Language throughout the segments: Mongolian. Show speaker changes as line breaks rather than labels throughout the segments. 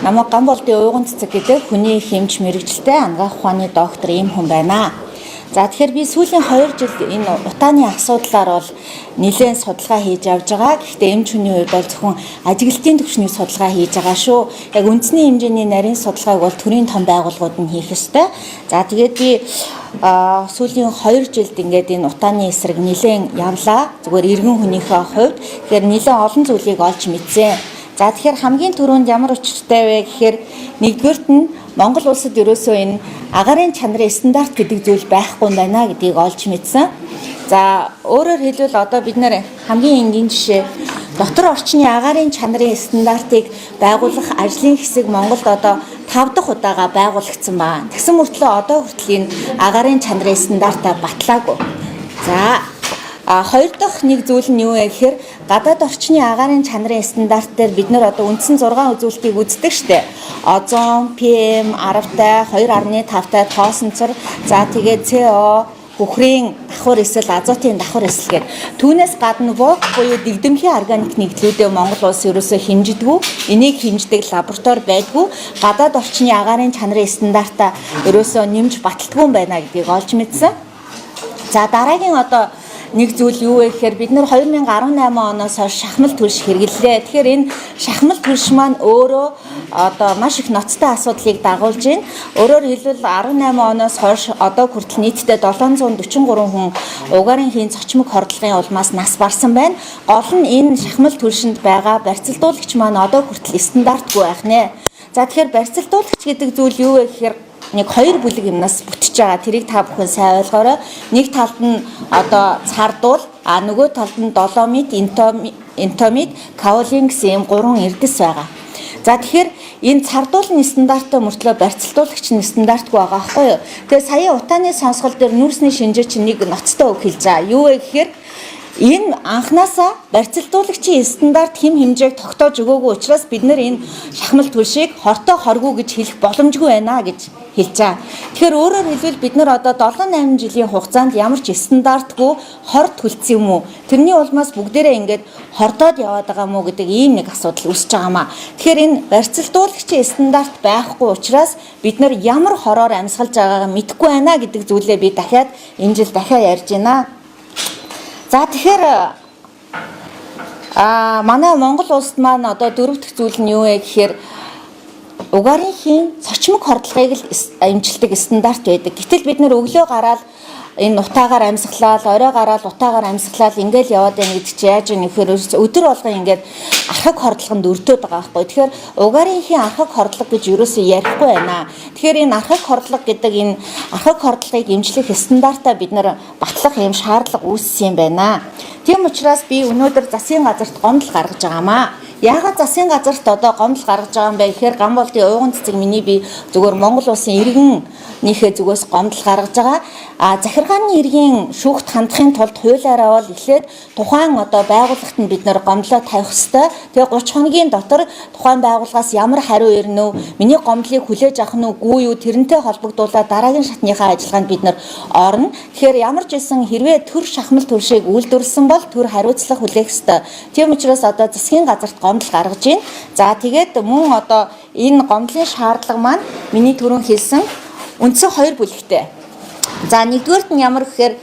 Намайг Гамболдын уйган цэцэг гэдэг хүний хэмж мэрэгжилтэй анагаах ухааны доктор ийм хүн байна. За, тэгэхээр би сүүлийн 2 жил энэ утааны асуудлаар бол нэлээд судалгаа хийж явж байгаа. Гэхдээ эмч хүний хувьд бол зөвхөн ажиглалтын түвшний судалгаа хийж байгаа шүү. Яг үндэсний хэмжээний нарийн судалгааг бол төрийн том байгууллагууд нь хийх ёстой. За, тэгээд би сүүлийн 2 жилд ингээд энэ утааны эсрэг нэлээд явлаа. Зүгээр иргэн хүнийхээ хувьд. Тэгэхээр нэлээд олон зүйлийг олж мэдсэн. За, тэгэхээр хамгийн түрүүнд ямар учиртай вэ гэхээр нэгдүгээрт нь Монгол улсад ерөөсөө энэ агаарын чанарын стандарт гэдэг зүйл байхгүй байна гэдгийг олж мэдсэн. За, өөрөөр хэлбэл одоо бид нэр хамгийн энгийн жишээ, дотор орчны агаарын чанарын стандартыг байгуулах ажлын хэсэг Монголд одоо 5 дахь удаага байгуулагдсан байна. Тэгсэн мөртлөө одоо хүртэл энэ агаарын чанарын стандартаа батлаагүй. За, хоёр дахь нэг зүйл нь юу вэ гэхээр гадаад орчны агаарын чанарын стандарт дээр бид нар одоо үндсэн 6 үзүүлэлтийг үздэг штэ. Озон, PM 10-тай, 2.5-тай тоосонцор, за, тэгээд CO, үхрийн давхар эсэл, азотын давхар эсэл гэдэг. Түүнээс гадна VOC буюу дэгдэмхий органик нэгдлүүдээ Монгол улс ерөөсөө хэмждэггүй. Энийг хэмждэг лаборатори байдгүй. Гадаад орчны агаарын чанарын стандартаа ерөөсөө нэмж баталдаггүй юм байна гэдгийг олж мэдсэн. За, дараагийн одоо нэг зүйл юу вэ гэхээр бид нар 2018 оноос хойш шахмал түлш хэрэглэлээ. Тэгэхээр энэ шахмал түлш маань өөрөө одоо маш их ноцтой асуудлыг дагуулж байна. Өөрөөр хэлбэл, 18 оноос хойш одоо хүртэл нийтдээ 743 хүн угаарын хийн цочмог хордлогын улмаас нас барсан байна. Гол нь энэ шахмал түлшинд байгаа барьцалдуулагч маань одоо хүртэл стандартгүй байх нэ. За, тэгэхээр барьцалдуулагч гэдэг зүйл юу вэ гэхээр нэг хоёр бүлэг юмнаас бүтэж байгаа. Тэрийг та бүхэн сайн ойлгоорой. Нэг талд нь одоо цардуул, а нөгөө талд нь доломит, энтомит, каолин гэсэн юм гурван эрдэс байгаа. За, тэгэхээр энэ цардуул нь стандарттай мөртлөө барьцалдуулагч нь стандартгүй байгаа байхгүй юу? Тэгээ сая утааны сонсгол дээр нүүрсний шинжээч нэг ноцтой үг хэлж байгаа. Юу вэ гэхээр энэ анханасаа барьцалдуулагчийн стандарт хэм хэмжээг тогтоож өгөөгүй учраас бид нар энэ шахмал түлшийг хортой хоргүй гэж хэлэх боломжгүй байна гэж хэлж байгаа. Тэгэхээр өөрөөр хэлбэл, бид нар одоо 7 8 жилийн хугацаанд ямар ч стандартгүй хор түлцсэн юм уу? Тэрний улмаас бүгдээрээ ингээд хордоод яваад байгаа мó гэдэг ийм нэг асуудал үүсэж байгаа маа. Тэгэхээр энэ барьцалдуулагчийн стандарт байхгүй учраас бид нар ямар хороор амьсгалж байгаагаа мэдэхгүй байна гэдэг зүйлээ би дахиад энэ жил дахиад ярьж байна. За, тэгэхээр манай Монгол улсад маань одоо дөрөв дэх зүйл нь юу вэ гэхээр угаарын хийн цочмог хордлогыг л эмчилдэг стандарт байдаг. Гэтэл бид нэр өглөө гараад энэ утаагаар амьсгалаад, орой гараад утаагаар амьсгалаад ингээл яваад байна гэдэг чи яаж юм гэхээр өдөр болгон ингээд архаг хордлогонд өртөөд байгаа байхгүй. Тэгэхээр угаарын хийн архаг хордлого гэж ерөөсөө ярихгүй байна. Тэгэхээр энэ архаг хордлого гэдэг, энэ архаг хордлогыг эмчлэх стандартаа бид нэр батлах юм шаардлага үүссэн юм байна. Тийм учраас би өнөөдөр засгийн газарт гомдол гаргаж байгаамаа. Яагаад засгийн газарт одоо гомдол гаргаж байгаа юм бэ гэхээр Гамболдын ууган цэцэг миний би зүгээр Монгол улсын иргэн нийхээ зүгээс гомдол гаргаж байгаа. Захиргааны иргэн шүүхт хандахын тулд хуулиараа бол эхлээд тухайн одоо байгууллагт нь бид нэр гомдлоо тавих ёстой. Тэгээ 30 хоногийн дотор тухайн байгууллагаас ямар хариу ирнэ үү, миний гомдлыг хүлээж авах нь үгүй юу, тэрнтэй холбогдуулаад дараагийн шатныхаа ажиллагаанд бид нэр орно. Тэгэхээр ямар ч байсан хэрвээ төр шахмал түлшийг үйлдвэрлэсэн бол төр хариуцлага хүлээх ёстой. Тийм учраас одоо засгийн газарт гомдол гаргаж байна. За, тэгээд мөн одоо энэ гомдлын шаардлага маань миний түрүүн хэлсэн үндсэн хоёр бүлэгтэй. За, нэгдүгээрт нь ямар гэхээр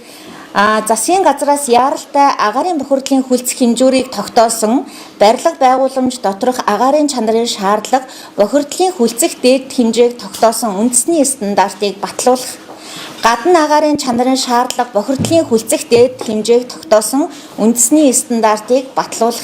засгийн газраас яаралтай агаарын бохирдлын хүлцэх хэмжүүрийг тогтоосон барилга байгууламж доторх агаарын чанарын шаардлага, бохирдлын хүлцэх дээд хэмжээг тогтоосон үндэсний стандартыг батлуулах, гадна агаарын чанарын шаардлага, бохирдлын хүлцэх дээд хэмжээг тогтоосон үндэсний стандартыг батлуулах,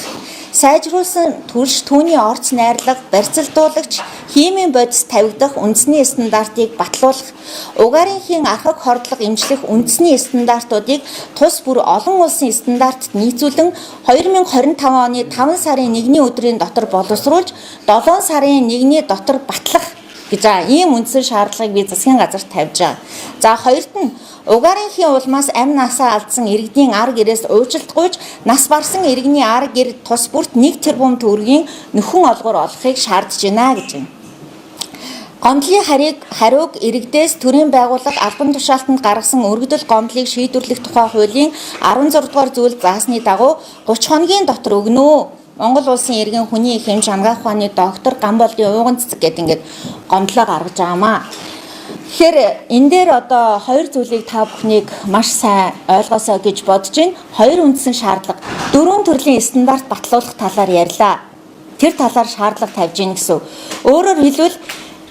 сайжруулсан түлш, түүний орц найрлага, барьцалдуулагч, химийн бодис тавигдах үндэсний стандартыг батлуулах, угаарын хийн архаг хордлого эмчлэх үндэсний стандартуудыг тус бүр олон улсын стандартад нийцүүлэн 2025 оны 5 сарын 1-ний өдрийн дотор боловсруулж 7 сарын 1-ний дотор батлах гэж байгаа. Ийм үндсэн шаардлагыг би засгийн газарт тавьж байгаа. За, хоёрт нь угаарын хийн улмаас амь насаа алдсан иргэдийн ар гэрээс уучлалт гуйж нас барсан иргэний ар гэр тус бүрт 1 тэрбум төгрөгийн нөхөн олгоор олохыг шаардж байна гэж байна. Гомдлын хариуг иргэдээс төрийн байгууллага албан тушаалтанд гаргасан өргөдөл гомдлыг шийдвэрлэх тухай хуулийн 16 дугаар зүйл заасны дагуу 30 хоногийн дотор өгнө. Монгол улсын иргэн хүний их эмч анагаах ухааны доктор Гамболдын ууган цэцэг гэдэг ингээд гомдлоо гаргаж байгаамаа. Тэгэхээр энэ дээр одоо хоёр зүйлийг та бүхнийг маш сайн ойлгосоо гэж бодож байна. Хоёр үндсэн шаардлага, дөрвөн төрлийн стандарт батлуулах талаар ярьлаа. Тэр талаар шаардлага тавьж гин гэсэн. Өөрөөр хэлбэл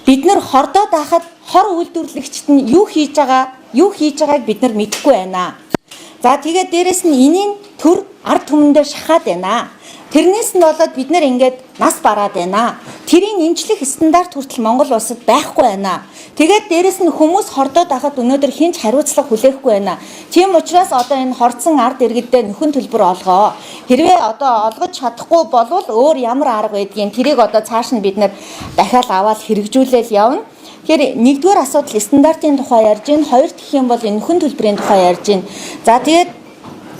бид нар хордоод байхад хор үйлдвэрлэгчд нь юу хийж байгаа, юу хийж байгааг бид нар мэдэхгүй байна. За тэгээд дээрэс нь энийн төр ард түмэндээ шахаад байна. Тэрнээс нь болоод бид нэр ингээд нас бараад байна. Тэрийг эмчлэх стандарт хүртэл Монгол улсад байхгүй байна. Тэгээд дээрэс нь хүмүүс хордоод байхад өнөөдөр хэн ч хариуцлага хүлээхгүй байна. Тийм учраас одоо энэ хордсон ард иргэдээ нөхөн төлбөр олгоо. Хэрвээ одоо олгож чадахгүй болвол өөр ямар арга байдгийг тэрийг одоо цааш нь бид нэр дахиад аваад хэрэгжүүлээл явна. Тэгэхээр нэгдүгээр асуудал стандартын тухай ярьж байна. Хоёр гэх юм бол энэ нөхөн төлбөрийн тухай ярьж байна. За тэгээд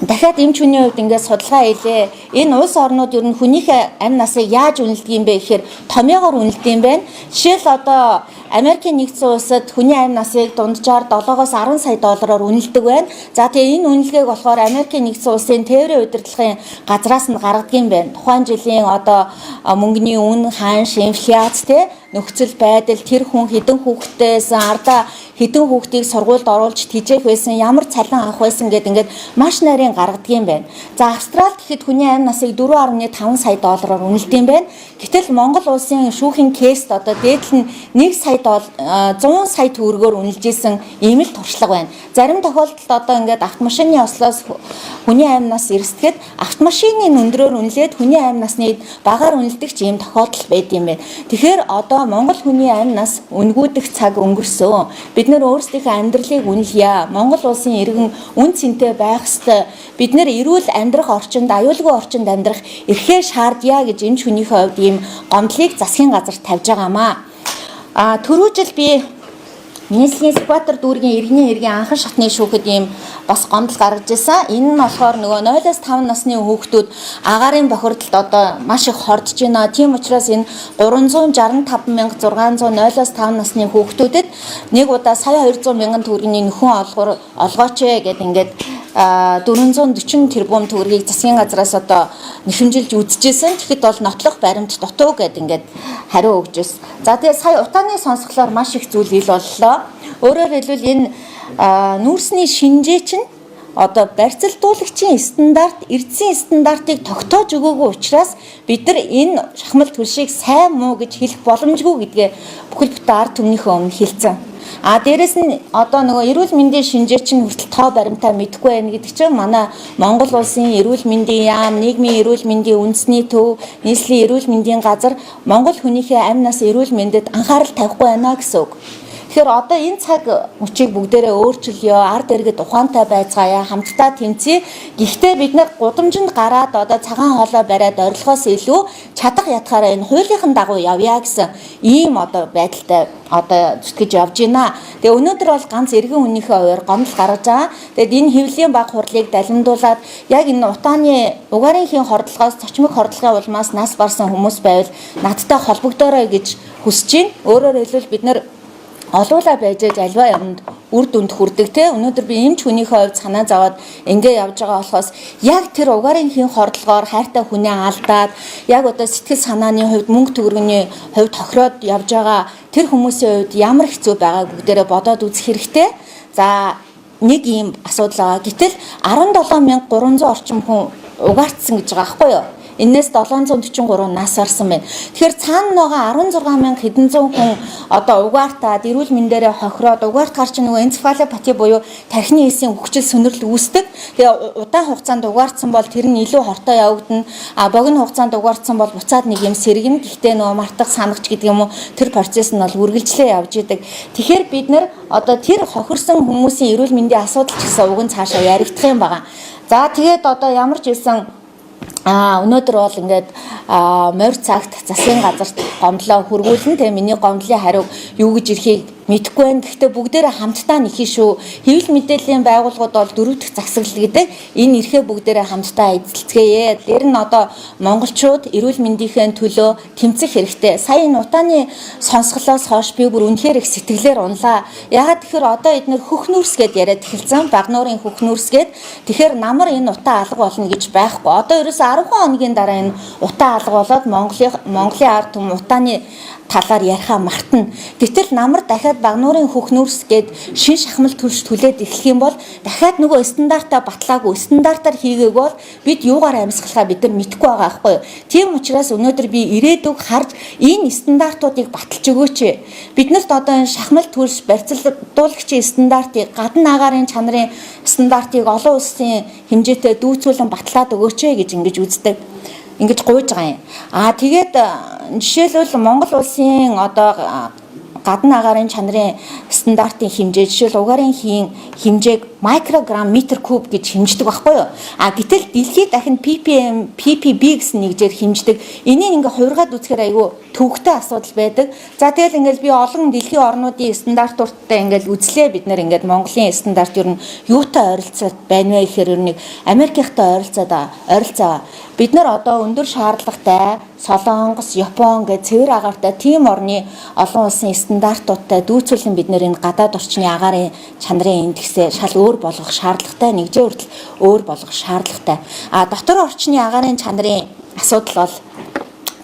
дахиад эмч хүний хувьд ингээд судалгаа хийлээ. Энэ улс орнууд ер нь хүнийхээ амь насыг яаж үнэлдэг юм бэ гэхээр томьёогоор үнэлдэг юм байна. Жишээл одоо Америкийн нэгдсэн улсад хүний амь насыг дунджаар 7-оос 10 сая доллараар үнэлдэг байна. За тэгээ энэ үнэлгээг болохоор Америкийн нэгдсэн улсын тээврийн удирдлагын газраас нь гаргадаг юм байна. Тухайн жилийн одоо мөнгөний үн, ханш, инфляц те нөхцөл байдал, тэр хүн хэдэн хүүхэдтэйсэн, ардаа хэдэн хүүхдийг сургуульд оруулж тэжээх байсан, ямар цалин авах байсан гэд ингээд маш нарийн гаргадаг юм байна. За Австралид гэхэд хүний амь насыг 4.5 сая доллараар үнэлдэг юм байна. Гэтэл Монгол улсын шүүхийн кейст одоо дээдл нь 1 сая 100 сая төгрөгөөр үнэлж исэн ийм л туршлага байна. Зарим тохиолдолд одоо ингээд автомашины ослоос хүний амь нас эрсдэхэд автомашины өндрөөр үнэлээд хүний амь насны багаар үнэлдэг ч ийм тохиолдол байд юм байна. Тэгэхээр одоо Монгол хүний амь нас үнгүүдэх цаг өнгөрсөн. Бид нэр өөрсдийнхөө амьдралыг үнэлье. Монгол улсын иргэн үн цэнтэй байх ёстой. Бид нэр эрүүл амьдрах орчинд, аюулгүй орчинд амьдрах эрхээ шаардъя гэж эмч хүнийхээ хувьд ийм гомдлыг засгийн газарт тавьж байгаамаа. А түрүү жил би Нийслэлийн Сүхбаатар дүүргийн иргэний иргэн анхан шатны шүүхэд ийм бас гомдол гаргаж ирсэн. Энэ нь болохоор нөгөө 0-5 насны хүүхдүүд агаарын бохирдолд одоо маш их хордож байна. Тийм учраас энэ 365 600 0-5 насны хүүхдүүдэд нэг удаа сая 200 мянган төгрөгийн нөхөн олгоор олгооч ээ гэд ингээд 440 тэрбум төгрөгийг засгийн газраас одоо нэхэмжилж үзчихсэн. Тэгэхэд бол нотлох баримт дутуу гэд ингээд хариу өгч ирсэн. За тэгээ сая утааны сонсголоор маш их зүйл ил боллоо. Өөрөөр хэлбэл энэ нүүрсний шинжээ чинь одоо барьцалдуулагчийн стандарт, эрдсэн стандартыг тогтоож өгөөгүй учраас бид нар энэ шахмал түлшийг сайн муу гэж хэлэх боломжгүй гэдгээ бүхэл бүтэн ард түмнийхээ өмнө хэлсэн. А дээрэс нь одоо нөгөө эрүүл мэндийн шинжээ чинь хүртэл тоо баримтаа мэдэхгүй байна гэдэг чинь манай Монгол улсын эрүүл мэндийн яам, нийгмийн эрүүл мэндийн үндэсний төв, нийслэлийн эрүүл мэндийн газар Монгол хүнийхээ амь нас эрүүл мэндэд анхаарал тавихгүй байна гэсэн үг. Тэгэхээр одоо энэ цаг мөчийг бүгдээрээ өөрчилъё, ард иргэд ухаантай байцгаая, хамтдаа тэмцъе. Гэхдээ бид нар гудамжинд гараад одоо цагаан хоолой бариад орилохоос илүү чадах ятгаараа энэ хуулийнхын дагуу явъя гэсэн ийм одоо байдалтай одоо зүтгэж явж байна. Тэгээ өнөөдөр бол ганц иргэн хүнийхээ хуваар гомдол гаргаж байгаа. Тэгээд энэ хэвлэлийн баг хурлыг далимдуулаад яг энэ утааны угаарын хийн хордлогоос цочмог хордлогын улмаас нас барсан хүмүүс байвал надтай холбогдоорой гэж хүсэж байна. Өөрөөр хэлбэл бид нар олуула байж аж альва юмд үр дүнд хүрдэг те. Өнөөдөр би эмч хүнийхээ хувьд санаа зовоод ингээ явж байгаа болохоос яг тэр угаарын хийн хордлогоор хайртай хүнээ алдаад яг одоо сэтгэл санааны хувьд мөнгө төгрөгийн хувьд тохироод явж байгаа тэр хүмүүсийн хувьд ямар хэцүү байгааг бүгдээрээ бодоод үзэх хэрэгтэй. За нэг ийм асуудал байгаа. Гэтэл 17300 орчим хүн угаартсан гэж байгаа байхгүй юу? Энээс 743 нас барсан байна. Тэгэхээр цаана байгаа 16 мянга хэдэн зуун хүн одоо угаартаад эрүүл мэндээрээ хохироод угаартахаар чинь нөгөө энцефалопати буюу тархины эсийн үхжил сөнөрл үүсдэг. Тэгээ удаан хугацаанд угаартсан бол тэр нь илүү хортой явагдана. А богино хугацаанд угаартсан бол буцаад нэг юм сэргэнэ. Гэхдээ нөгөө мартах санагч гэдэг юм уу тэр процесс нь бол үргэлжлээ явж идэг. Тэгэхээр бид нар одоо тэр хохирсон хүмүүсийн эрүүл мэндийн асуудал ч гэсэн уг нь цаашаа яригдах юм байна. За тэгээд одоо ямар ч байсан өнөөдөр бол ингээд морь цагт засгийн газарт гомдлоо хүргүүлнэ. Тэгээ миний гомдлын хариуг юу гэж ирэхийг мэдэхгүй байна. Гэхдээ бүгдээрээ хамтдаа нэхий шүү. Хэвлэл мэдээллийн байгууллагууд бол дөрөв дэх засаглал гэдэг энэ эрхээ бүгдээрээ хамтдаа эзэлцгээе. Тэр нь одоо монголчууд эрүүл мэндийнхээ төлөө тэмцэх хэрэгтэй. Сая энэ утааны сонсголоос хойш би бүр үнэхээр их сэтгэлээр унлаа. Яагаад тэгэхээр одоо эднэр хөх нүүрс гэд яриад эхэлсэн. Баг нуурын хөх нүүрс гэд. Тэгэхээр намар энэ утаа алга болно гэж байхгүй. Одоо ерөөсө 10 хоногийн дараа энэ утаа Утаа алга болоод Монголын ард түмэн утааны талаар яриахаа мартна. Гэтэл намар дахиад Багнуурын хөх нүүрс гээд шин шахмал төлш түлээд эхлэх юм бол дахиад нөгөө стандартаа батлаагүй, стандартаар хийгээг бол бид юугаар амьсгалахаа бид нар мэдэхгүй байгаа байхгүй юу. Тийм учраас өнөөдөр би ирээдүг харж энэ стандартуудыг баталж өгөөч. Биднэрт одоо энэ шахмал төлш барьцалдуулагчийн стандартыг, гадна агаарын чанарын стандартыг олон улсын хэмжээтэй дүүцүүлэн батлаад өгөөч гэж ингэж үздэг. Ингэж гуйж байгаа юм. Аа тэгээд жишээлбэл Монгол улсын одоо гадна агаарын чанарын стандартын хэмжээ, жишээл угаарын хийн хэмжээг микрограмм метр куб гэж хэмждэг байхгүй юу? А гэтэл дэлхийд дахин ppm, ppb гэсэн нэгжээр хэмждэг. Энийг ингээ хувиргаад үзэхээр айгүй төвөгтэй асуудал байдаг. За тэгэл ингээл би олон дэлхийн орнуудын стандартуудтай ингээл үзлээ. Бид нэр ингээд Монголын стандарт ер нь юутай ойролцоод байна вэ гэхээр ер нь нэг Америкийнхтай ойролцоо. Бид нар одоо өндөр шаардлагатай Солонгос, Япон гэх цэвэр агаартай тийм орны олон улсын стандартуудтай дүүцүүлэн бид нэр энэ гадаад орчны агаарын чанарын индексээ шал өөр болгох шаардлагатай, нэгжээ хүртэл өөр болгох шаардлагатай. А дотор орчны агаарын чанарын асуудал бол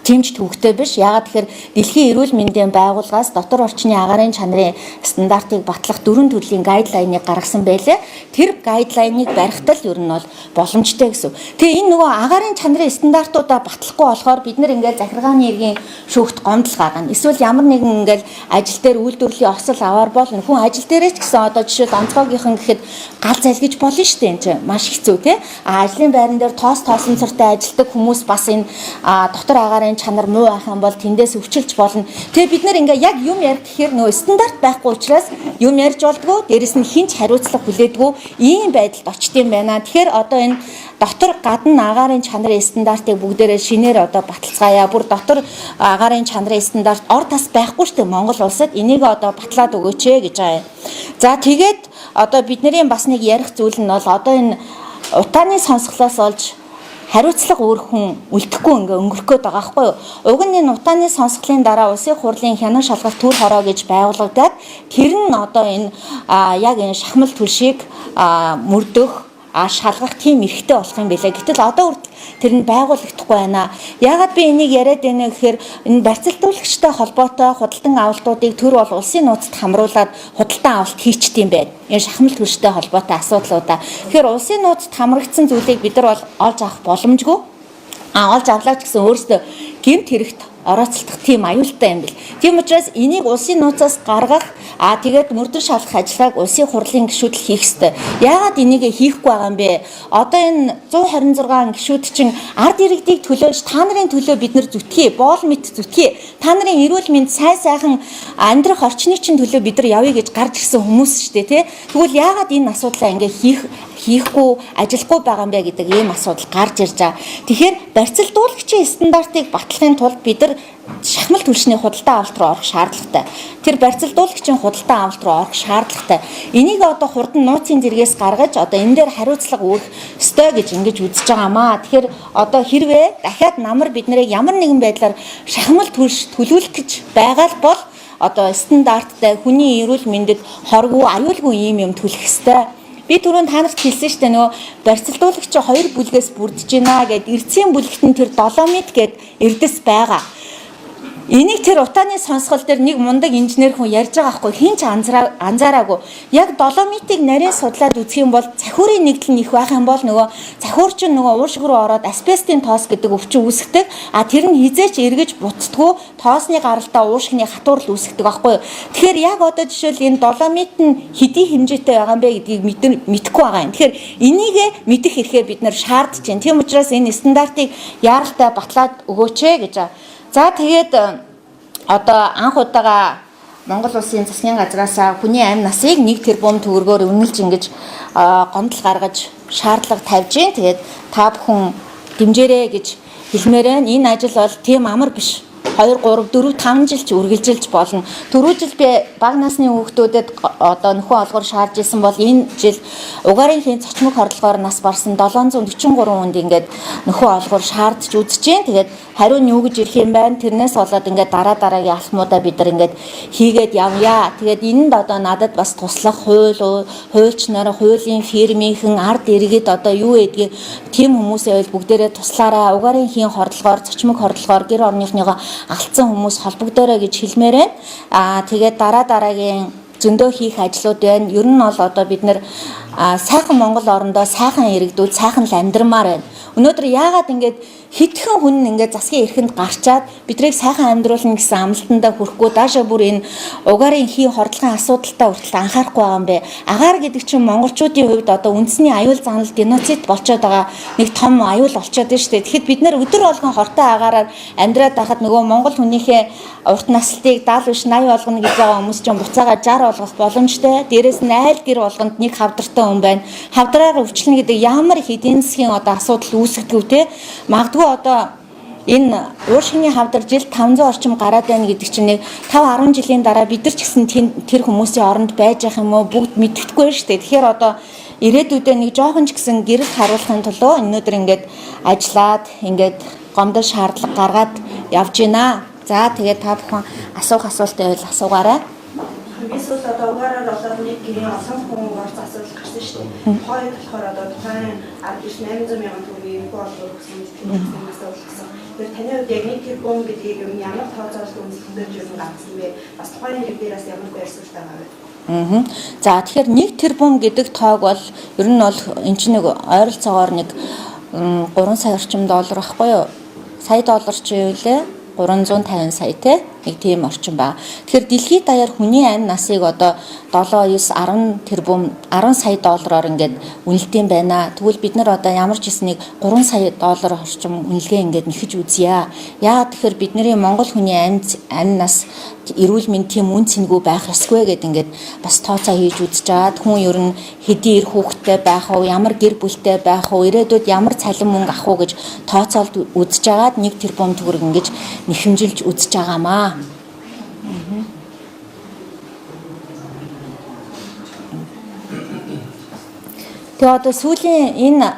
тэмж төвөгтэй биш. Яагаад тэгэхээр Дэлхийн эрүүл мэндийн байгууллагаас дотор орчны агаарын чанарын стандартыг батлах дөрвөн төрлийн guideline ыг гаргасан байлээ. Тэр guideline ыг барихтал ер нь бол боломжтой гэсэн. Тэгээ энэ нөгөө агаарын чанарын стандартуудаа батлахгүй болохоор бид нэр ингээд захиргааны эргийн шүүхт гомдол гаргана. Эсвэл ямар нэгэн ингээд ажил дээр үйлдвэрлэлийн осол аваар болно. Хүн ажил дээрээ ч гэсэн одоо жишээл онцгойгийнхан гэхэд гал залгиж болно шүү дээ, энэ чинь маш хэцүү тий. А ажлын байран дээр тоос тоосонцортой ажилтдаг хүмүүс бас энэ дотор агаарын чанар муу байх юм бол тэндээс өвчилж болно. Тэгээ бид нэр ингээ яг юм ярих гэхээр нөгөө стандарт байхгүй учраас юм ярьж болдгоо, дээрэс нь хинч хариуцлага хүлээдгүү ийм байдалд очт юм байна. Тэгэхээр одоо энэ дотор гадна агаарын чанарын стандартыг бүгдээрээ шинээр одоо баталцгаая. Бүр дотор агаарын чанарын стандарт ор тас байхгүй шүү дээ Монгол улсад. Энийг одоо батлаад өгөөч ээ гэж байгаа юм. За тэгээд одоо бидний бас нэг ярих зүйл нь бол одоо энэ утааны сонсголоос олж хариуцлага өөр хүн үлдэхгүй ингээ өнгөрөх гээд байгаа байхгүй юу. Уг нь энэ утааны сонсголын дараа улсын хурлын хянан шалгах төр хороо гэж байгуулагдаад тэр нь одоо энэ яг энэ шахмал түлшийг мөрдөх, шалгах тийм эрхтэй болох юм билээ. Гэтэл одоо хүртэл тэр нь байгуулагдахгүй байна. Яагаад би энийг яриад байна гэхээр энэ барьцалдуулагчтай холбоотой худалдан авалтуудыг төр бол улсын нууцад хамруулад худалдан авалт хийчихдээ юм байна. Энэ шахмал түлштэй холбоотой асуудлуудаа. Тэгэхээр улсын нууцад хамрагдсан зүйлийг бид нар бол олж авах боломжгүй. Олж авлаа ч гэсэн өөрсдөө гэмт хэрэгт орооцолдох тийм аюултай юм бэл. Тийм учраас энийг улсын нууцаас гаргах, тэгээд мөрдөн шалгах ажиллагааг улсын хурлын гишүүд л хийх ёстой. Яагаад энийг хийхгүй байгаа юм бэ? Одоо энэ 126 гишүүд чинь ард иргэдийг төлөөлж та нарын төлөө бид нар зүтгэе, боол мэт зүтгэе. Та нарын эрүүл мэнд, сайн сайхан амьдрах орчны чинь төлөө бид нар явъя гэж гарч ирсэн хүмүүс шүү дээ, тий? Тэгвэл яагаад энэ асуудлаа ингээ хийхгүй, ажиллахгүй байгаа юм бэ гэдэг ийм асуудал гарч ирж байгаа. Тэгэхээр барьцалдуулагчийн стандартыг батлахын тулд бид нар шахмал түлшний худалдан авалт руу орох шаардлагатай. Тэр барьцалдуулагчийн худалдан авалт руу орох шаардлагатай. Энийг одоо хурдан нууцын зэргээс гаргаж одоо энэ дээр хариуцлага үүрэх ёстой гэж ингэж үзэж байгаамаа. Тэгэхээр одоо хэрвээ дахиад намар бид нарыг ямар нэгэн байдлаар шахмал түлш төлөвлөх гэж байгаа л бол одоо стандарттай хүний эрүүл мэндэд хоргүй, аюулгүй ийм юм төлөх ёстой. Би түрүүн та нарт хэлсэн шүү дээ, нөгөө барьцалдуулагч хоёр бүлгээс бүрдэж байна гэд. Эрдэсийн бүлэгт нь тэр доломит гэд эрдэс байгаа. Энийг тэр утааны сонсгол дээр нэг мундаг инженер хүн ярьж байгаа байхгүй, хэн ч анзаараагүй. Яг доломитыг нарийн судлаад үзэх юм бол цахиурын нэгдэл нь их байх юм бол нөгөө цахиур чинь нөгөө уушиг руу ороод асбестын тоос гэдэг өвчин үүсгдэг. А тэр нь хизээч эргэж буцдаггүй, тоосны гаралтаа уушигны хатуурал үүсгдэг байхгүй юу. Тэгэхээр яг одоо жишээл энэ доломит нь хэдий хэмжээтэй байгаа юм бэ гэдгийг мэдэхгүй байгаа юм. Тэгэхээр энийг мэдэх хэрэгээ бид нар шаардж байна. Тийм учраас энэ стандартыг яаралтай батлаад өгөөч ээ гэж. За тэгээд одоо анх удаага Монгол улсын засгийн газраас хүний амь насыг 1 тэрбум төгрөгөөр үнэлж ингэж гомдол гаргаж шаардлага тавьж гин. Тэгээд та бүхэн дэмжээрэй гэж хэлмээр байна. Энэ ажил бол тийм амар биш. 2 3 4 5 жил ч үргэлжилж болно. Түрүү жил би бага насны хүүхдүүдэд одоо нөхөн олгоор шаарж исэн бол энэ жил угаарын хийн цочмог хордлогоор нас барсан 743 хүнд ингээд нөхөн олгоор шаардж үзэж гин. Тэгээд хариу нь юу гэж ирэх юм байна? Тэрнээс болоод ингээд дараа дараагийн алхмуудаа бид нар ингээд хийгээд явъя. Тэгээд энэнд одоо надад бас туслах хуульч нар, хуулийн фирмийнхэн, ард иргэд одоо юу гэдгийг тийм хүмүүсээ байл бүгдээрээ туслаараа. Угаарын хийн хордлогоор, цочмог хордлогоор гэр орныхныгоо алдсан хүмүүс холбогдоорой гэж хэлмээр байна. Тэгээд дараа дараагийн зөндөө хийх ажлууд байна. Ер нь бол одоо бид нэр сайхан Монгол орондоо сайхан иргэдүүд сайхан л амьдрмаар байна. Өнөөдөр яагаад ингэж хитгэн хүн ингээд засгийн эрхэнд гарчаад бидрийг сайхан амьдруулна гэсэн амлалтандаа хүрэхгүй даашаа бүр энэ угаарын хийн хордлогын асуудалтай хүртэл анхаарахгүй байгаа юм бэ? Агаар гэдэг чинь монголчуудын хувьд одоо үндэсний аюул занал геноцид болчоод байгаа нэг том аюул болчоод байна шүү дээ. Тэгэхэд бид нэр өдөр болгон хортой агаараар амьдраад байхад нөгөө монгол хүнийхээ урт наслтыг 70 биш 80 болгоно гэж байгаа хүмүүс чинь буцаага 60 болгох боломжтой. Дээрээс нь айл гэр болгонд нэг хавдартай хүн байна. Хавдраар өвчлөнө гэдэг ямар их эдийн засгийн одоо асуудал үүсгдэг вэ те? Магадгүй одоо энэ уушгины хавдар жил 500 орчим гараад байна гэдэг чинь нэг 5 10 жилийн дараа бид нар ч гэсэн тэр хүмүүсийн оронд байж явах юм уу бүгд мэддэхгүй шүү дээ. Тэгэхээр одоо ирээдүйдээ нэг жоохон ч гэсэн гэрэл харуулахын тулд өнөөдөр ингээд ажиллаад ингээд гомдол шаардлага гаргаад явж байна. За тэгээд та бүхэн асуух асуулт байвал асуугаарай.
Хамгийн сүүлд одоо угаараар болоод нэг гэрийн олон хүн орсон асуудал гарсан шүү дээ. Тухайн үед болохоор одоо тухайн 19 800 мянган төгрөгийн нөхөн олгоор өгсөн гэсэн асуудал гарсан. Тэгэхээр таны хувьд яг нэг тэрбум гэдгийг ер нь ямар тооцоололт үндэслэж ер нь гаргасан бэ? Бас тухайн хэрэг дээр бас ямар байр суурьтай байгаа вэ?
За тэгэхээр 1 тэрбум гэдэг тоог бол ер нь бол эн чинь нэг ойролцоогоор нэг 3 сая орчим доллар байхгүй юу? Сая доллар чи юу лээ? 350 сая те нэг тийм орчим байна. Тэгэхээр дэлхийд даяар хүний амь насыг одоо 7 9 10 тэрбум 10 сая доллараар ингээд үнэлдэм байна. Тэгвэл бид нар одоо ямар ч хэснийг 3 сая доллар орчим үнэлгээ ингээд нэхэж үзье. Яагаад тэгэхээр бидний Монгол хүний амь нас эрүүл мэнд тийм үн цэнгүй байх ёсгүй гэд ингээд бас тооцоо хийж үзэж байгаад хүн ер нь хэдий эр хүүхэдтэй байх уу, ямар гэр бүлтэй байх уу, ирээдүйд ямар цалин мөнгө авах уу гэж тооцоолд үзэж байгаад 1 тэрбум төгрөг ингэж нэхэмжилж үзэж байгаамаа. Тэгээ одоо сүүлийн энэ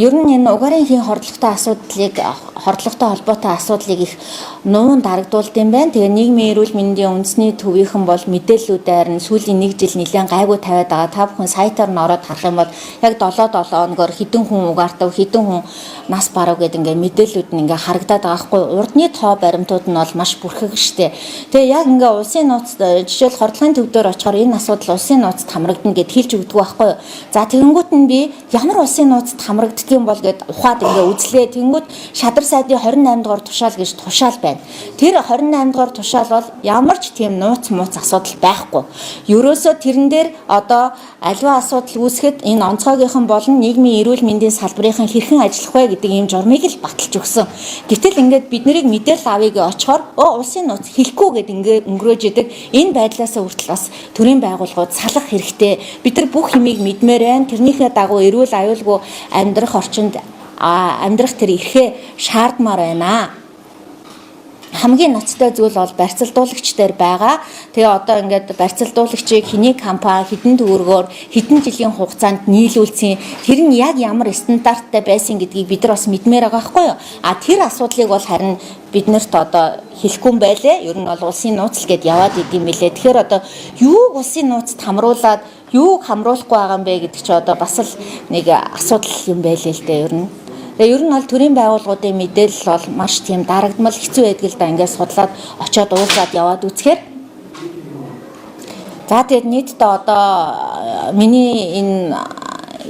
ер нь энэ угаарын хийн хордлоготой асуудлыг хордлоготой холбоотой асуудлыг их нуун дарагдуулд юм байна. Тэгээ нийгмийн эрүүл мэндийн үндэсний төвийнхэн бол мэдээллүүдээр нь сүүлийн нэг жил нэлээд гайгүй тавиад байгаа. Та бүхэн сайтаар нь ороод харах юм бол яг 7 7 хоногор хэдэн хүн угаартав, хэдэн хүн нас барав гэдэг ингээ мэдээллүүд нь ингээ харагдаад байгаа хгүй. Урдны тоо баримтууд нь бол маш бүрхэг штэ. Тэгээ яг ингээ улсын нууц жишээл хордлогын төв дээр очихоор энэ асуудал улсын нууцд хамрагдана гэд хэлж өгдөг байхгүй юу. За тэгэнгүүт нь би ямар улсын нууцд хамрагддаг юм бол гэд ухаад ингээ үзлээ. Тэгэнгүүт шадар сайдын 28 дугаар тушаал гэж тушаал байна. Тэр 28 дугаар тушаал бол ямар ч тийм нууц мууц асуудал байхгүй. Ерөөсөө тэрэн дээр одоо аливаа асуудал үүсгэхэд энэ онцгойгийнхан болон нийгмийн эрүүл мэндийн салбарынхан хэрхэн ажиллах вэ гэдэг ийм журмыг л баталж өгсөн. Гэтэл ингээд бид нарыг мэдээлэл авъя гэж очихоор улсын нууц хэлэхгүй гэд ингээ өнгөрөөж идэг. Энэ байдлаасаа хүртэл бас төрийн байгууллагууд салах хэрэгтэй. Бид нар бүх юмыг мэдмээр байна. Тэрнийхээ дагуу эрүүл аюулгүй амьдрах орчинд амьдрах тэр эрхээ шаардмаар байна. Хамгийн ноцтой зүйл бол барьцалдуулагч дээр байгаа. Тэгээ одоо ингээд барьцалдуулагчийг хэний компани хэдэн төгрөгөөр хэдэн жилийн хугацаанд нийлүүлсэн тэр нь яг ямар стандарттай байсан гэдгийг бид нар бас мэдмээр байгаа байхгүй юу? А тэр асуудлыг бол харин биднэрт одоо хэлэхгүй юм байлээ. Ер нь бол улсын нууц л гэд яваад идэм билээ. Тэгэхээр одоо юуг улсын нууцд хамруулад юуг хамруулахгүй байгаа юм бэ гэдэг чи одоо бас л нэг асуудал юм байлээ л дээ ер нь. Тэгээ ер нь бол төрийн байгууллагуудын мэдээлэл бол маш тийм дарагдмал хэцүү байдаг л да ингээд судлаад очиод уулзаад яваад үзэхээр. За тэгээд нийтдээ одоо миний энэ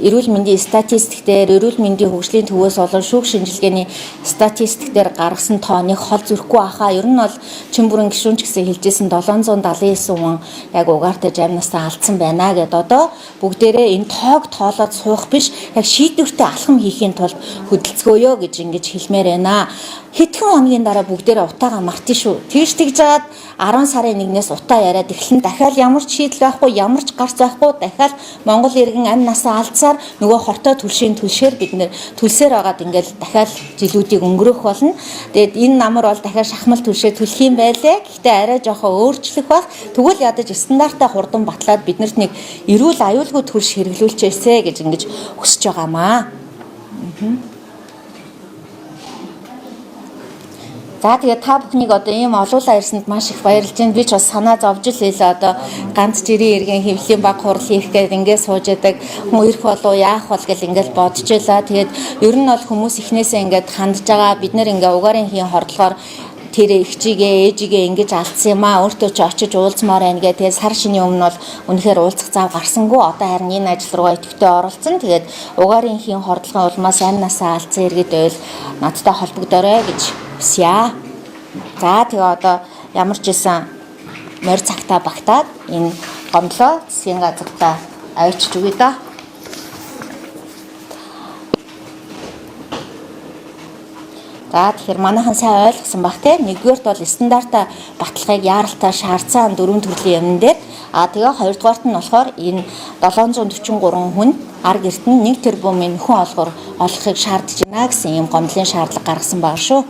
эрүүл мэндийн статистик дээр эрүүл мэндийн хөгжлийн төвөөс болон шүүх шинжилгээний статистик дээр гаргасан тооны хол зүрхгүй ахаа. Ер нь бол Чимбүрэн гишүүн ч гэсэн хэлжсэн 779 хүн яг угаартай жамнасаа алдсан байна гэд одоо бүгдээрээ энэ тоог тоолоод суух биш яг шийдвэртэй алхам хийхийн тулд хөдөлцгөөё гэж ингэж хэлмээр байна. Хэдхэн хоногийн дараа бүгдээрээ утаагаа мартна шүү. Тэгж тэгж жагаад 10 сарын 1-ээс утаа яриад эхлэн дахиад ямар ч шийдэл байхгүй, ямар ч гарц байхгүй, дахиад Монгол иргэн амь насаа алдсаар нөгөө хортой түлшийн түлшээр бид нэр түлсээр байгаад ингээл дахиад жилүүдийг өнгөрөөх болно. Тэгээд энэ намар бол дахиад шахмал түлшээ түлх юм байлээ. Гэхдээ арай жоохон өөрчлөх бах. Тэгвэл ядаж стандартаа хурдан батлаад биднэрт нэг эрүүл аюулгүй түлш хэрэглүүлчихээсэ гэж ингэж хүсэж байгаамаа. За, тэгээд та бүхнийг одоо ийм олуулаа ирсэнд маш их баярлж байна. Би ч бас санаа зовж л хэлээ. Одоо ганц жирийн иргэн хэвлэлийн баг хурал хийх гээд ингээд сууж яадаг хүн ирэх болов яах бол гэл ингээд бодож байлаа. Тэгээд ер нь бол хүмүүс эхнээсээ ингээд хандж байгаа. Бид нэр ингээд угаарын хийн хордлогоор тэр эгчигээ ээжигээ ингэж алдсан юм аа, өөртөө ч очиж уулзмаар байна гэ. Тэгээд сар шинийн өмнө бол үнэхээр уулзах зав гарсангүй. Одоо харин энэ ажил руугаа идэвхтэй оролцсон. Тэгээд угаарын хийн хордлогын улмаас амь насаа алдсан иргэд байвал надтай холбогдоорой гэж хүсье. За, тэгээ одоо ямар ч байсан морь цагтаа багтаад энэ гомдлоо засгийн газартаа авчиж өгье доо. За, тэгэхээр манайхан сайн ойлгосон бах те. Нэгдүгээрт бол стандартаа баталгааг яаралтай шаардсан дөрвөн төрлийн юмн дээр. А тэгээ хоёрдугаарт нь болохоор энэ 743 хүн ар гэрт нь 1 тэрбумын нөхөн олгоор олохыг шаардж байна гэсэн ийм гомдлын шаардлага гаргасан байгаа шүү.